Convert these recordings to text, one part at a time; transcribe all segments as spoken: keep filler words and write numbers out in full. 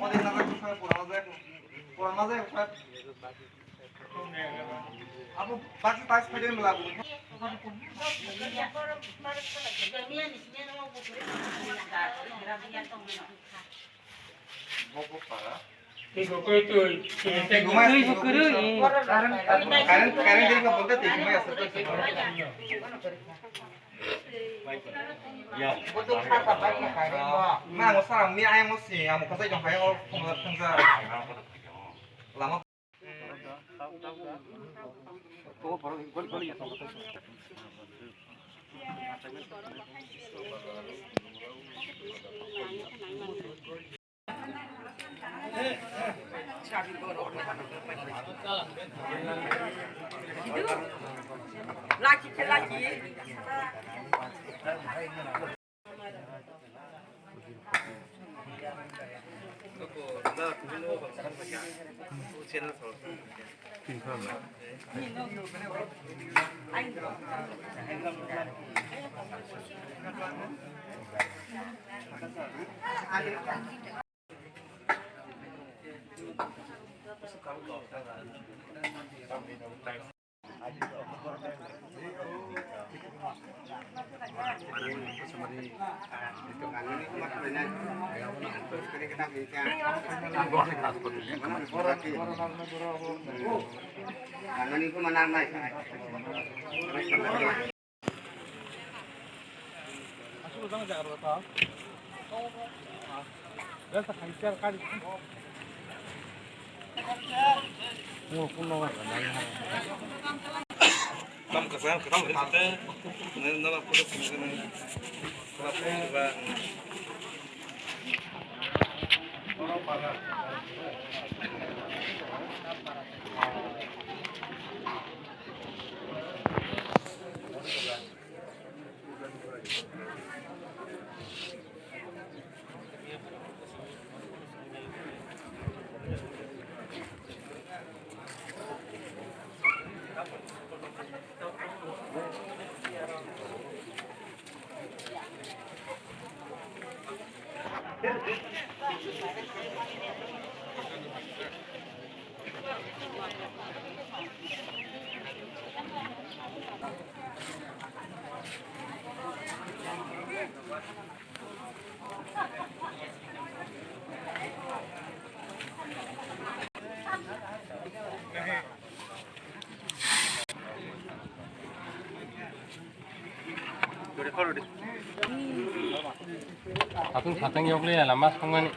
Ode na jai, pura na jai, pura na jai, sir. Abo basi tais phai de mla. Bo bo para. Twi bo kwrwi, twi. Twi bo kwrwi. Current, current, current twi bo bolta twi mai asa. Ya. Ma mo sa mi ayang mo si, amo kasai jong hai o phung phung ja. Lama. Satung satung yok le lama songmani.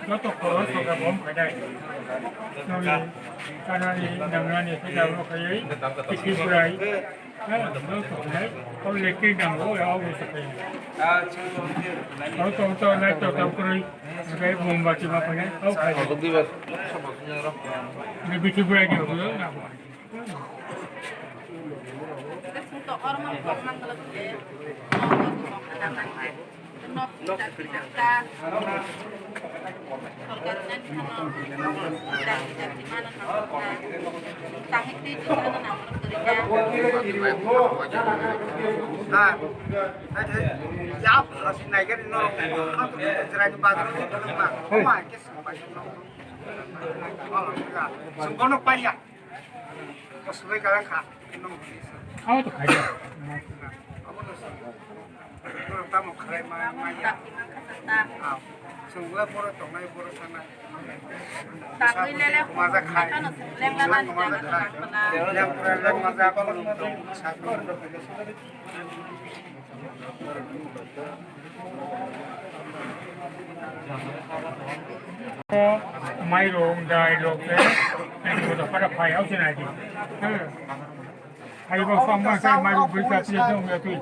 Joto khorok soka bom khaidai. Noni kanani nangnani sida bo khaiwi, tiki burai. Joto khainai, o lekri nango, o bo sokai. O to, to, light to, to, kurui. Oke, mombati ma khainai, o khai. Ni bithi burai ni, o bo nango. Sungkono paya. Kosloi kalang kha. Abo to khaida. Abo no sung. Tamo khlai ma, ma ya. Sungla pura tongnai pura sana. Maza khai. Maza khai. Yang pura maza apa? Mairung, dai, lok, eh, eh, bodo pada phai, au sini aja. Eh. Hai, bos, sama saya mairung beri satu ya, dong, ya, tuh. Eh.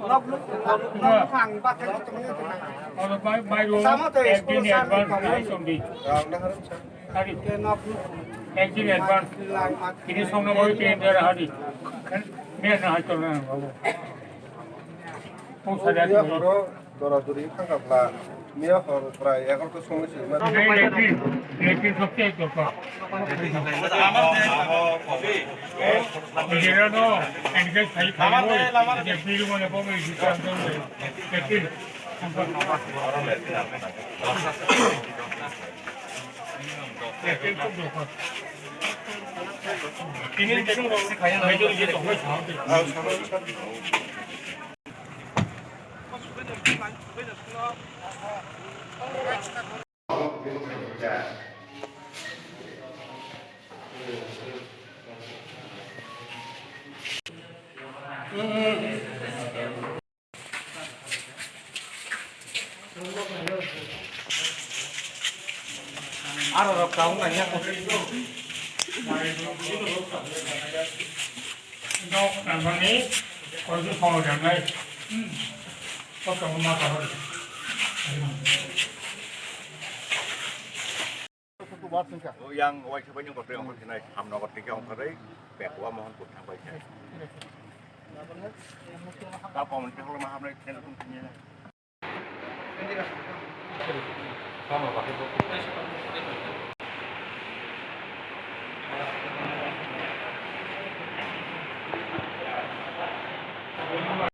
Kalau mai-, mairung, eh, gini, advance, hai, sombi. Hari. Eh, gini, advance. Ini song nomor itu yang darah hari. Ini yang hancur, babu. Kung sa dati. Horo dora duri thangkha bla. Miya hor prai egarota songni simi. Nai lekri, lekri sokte to ka. Jera no, engke sai khai mo, je biru mo ne bo mo ji san to lekri. Lekri to do ka. Ini lekri mo khai na. Aro rok kaung nai ya. Nok nangmani koisu song rwnai. Koto ma kahori. Yang waisa bai ni koto yang koto nai samno koto ke ongkha dai. Pekwa mohon kut thang bai. Ka pom ni holo ma hamne ken tum tum ya.